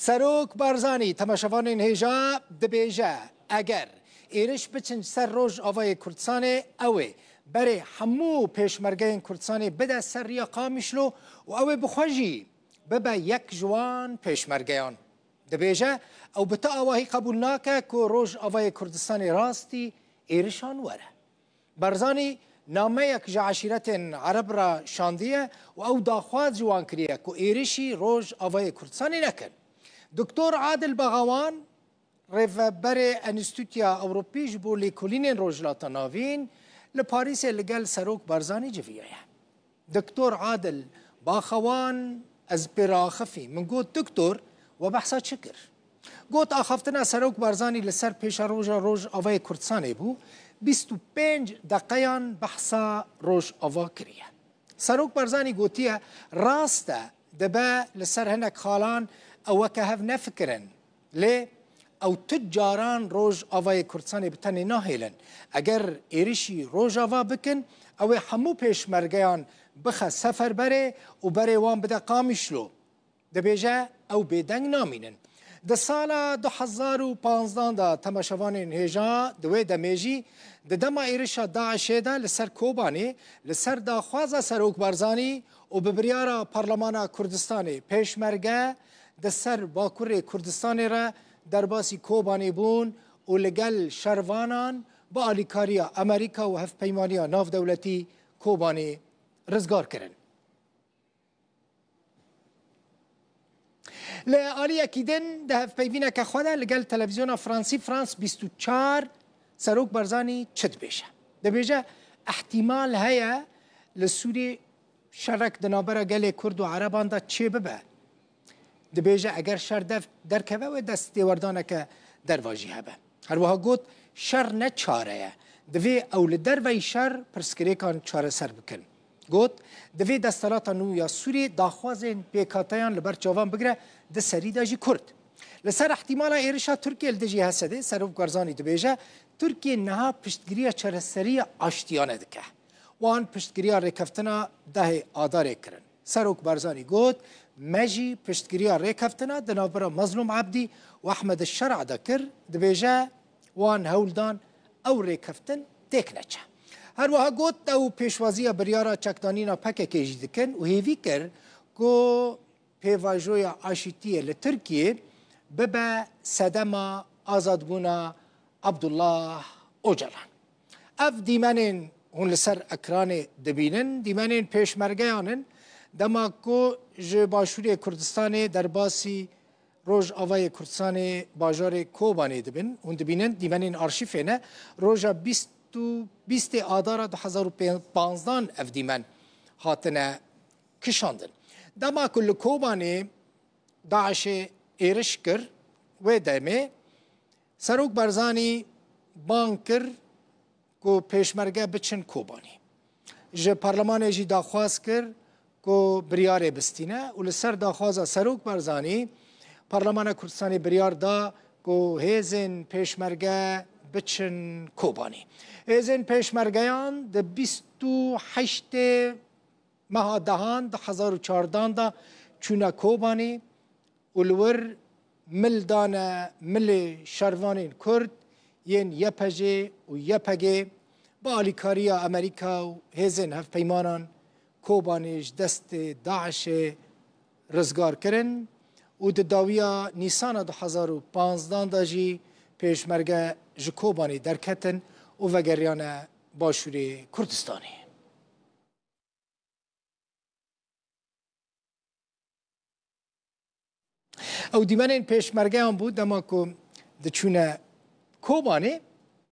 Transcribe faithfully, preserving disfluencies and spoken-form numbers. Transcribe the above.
Serok Barzanî temaşevanên hêja dibêje, eger êriş biçin ser Rojavayê Kurdistanê, ew ê berê hemû pêşmergeyên Kurdistanê bide ser riya Qamişlo û ew ê bi xwe jî bibe yek ji wan pêşmergeyan. Dibêje, ew bi ti awahî qebûl nake ku Rojavayê Kurdistanê rastî êrişan were. Barzanî nameyek ji eşîretên Ereb re şandiye û ew daxwaz ji wan kiriye ku êrişî Rojavayê Kurdistanê nekin. Doktor Adil Baxawan, rêveberê Enstîtuya Ewropî ji bo Lêkolînên Rojhilata Navîn, li Parîsê li gel Serok Barzanî civiyaye. Doktor Adil Baxawan, ez pê re axifî. Min got, Doktor, we behsa çi kir? Got, axaftina Serok Barzanî li ser pêşeroja Rojavayê Kurdistanê bû, bîst û pênc deqeyan behsa Rojava kiriye. Serok Barzanî gotiye, rast e, dibe li ser hinek xalan ew weke hev nefikirin. Lê ew tu caran Rojavayê Kurdistanê bi tenê nahêlin. Eger êrişî Rojava bikin, ew ê hemû pêşmergeyan bixe seferberê û berê wan bide Qamişlo. Dibêje, ew bêdeng namînin. Di sala du hezar û panzdan de temaşevanên hêja di wê demê jî di dema êrişa DAIŞê de li ser Kobanê, li ser daxwaza Serok Barzanî û bi biryara Parlemana Kurdistanê, pêşmerge di ser Bakurê Kurdistanê re derbasî Kobanê bûn û li gel şervanan bi alîkariya Amerîka û Hevpeymaniya Navdewletî Kobanê rizgar kirin. Li aliyekî din di hevpeyvîneke xwe de li gel televîzyona Fransî, France bîst û çar, Serok Barzanî çi dibêje? Dibêje, îhtîmal heye li Sûriyê şerek di navbera gelê Kurd û Ereban de çêbibe. Dibêje, eger şer dev-, derkeve, wê dest têwerdaneke derva jî hebe. Her wiha got, şer ne çare ye. Divê ew li derveyî şer pirsgirêkan çareser bikin. Got, divê desthilata nû ya Sûriyê daxwazên pêkhateyan li ber çavan bigire, di serî de jî Kurd. Li ser îhtîmala êrişa Tirkiyê li dijî Hesedê, Serok Barzanî dibêje, Tirkiye niha piştgiriya çareseriya aştiyane dike. Wan piştgiriya rêkeftina dehê Adarê kirin. Serok Barzanî got, me jî piştgiriya rêkeftina di navbera Mezlûm Ebdî û Ehmed Şer'a de kir, dibêje, wan hewl dan ew rêkeftin têk neçe. Her wiha got, ew pêşwaziya biryara çekdanîna P K K jî dikin û hêvî kir ku pêvajoya aşîtiyê li Tirkiyê bibe sedema azadbûna Abdullah Ocalan. Ev dîmenên hûn li ser ekranê dibînin, dîmenên pêşmergeyan in, dema ku ji Başûrê Kurdistanê derbasî Rojavayê Kurdistanê bajarê Kobanê dibin. Hûn dibînin, dîmenên arşîfê ne. Roja bîst û, bîstê Adara du hezar û panzdan ev dîmen hatine kişandin. Dema ku li Kobanê DAIŞê êriş kir, wê demê Serok Barzanî bang kir ku pêşmerge biçin Kobanê. Ji parlemanê jî daxwaz kir ku biryarê bistîne û li ser daxwaza Serok Barzanî Parlemana Kurdistanê biryar da ku hêzên pêşmerge biçin Kobanê. Hêzên pêşmergeyan di bîst û heştê meha dehan du hezar û çardan de çûne Kobanê û li wir mil dane milê şervanên Kurd yên Y P J û Y P G bi alîkariya Amerîka û hêzên hevpeymanan Kobanê ji destê DAIŞê rizgar kirin û di dawiya Nîsana du hezar û panzdan de jî pêşmerge ji Kobanê derketin û vegeriyane Başûrê Kurdistanê. Ew dîmenên pêşmergeyan bû dema ku diçûne Kobanê.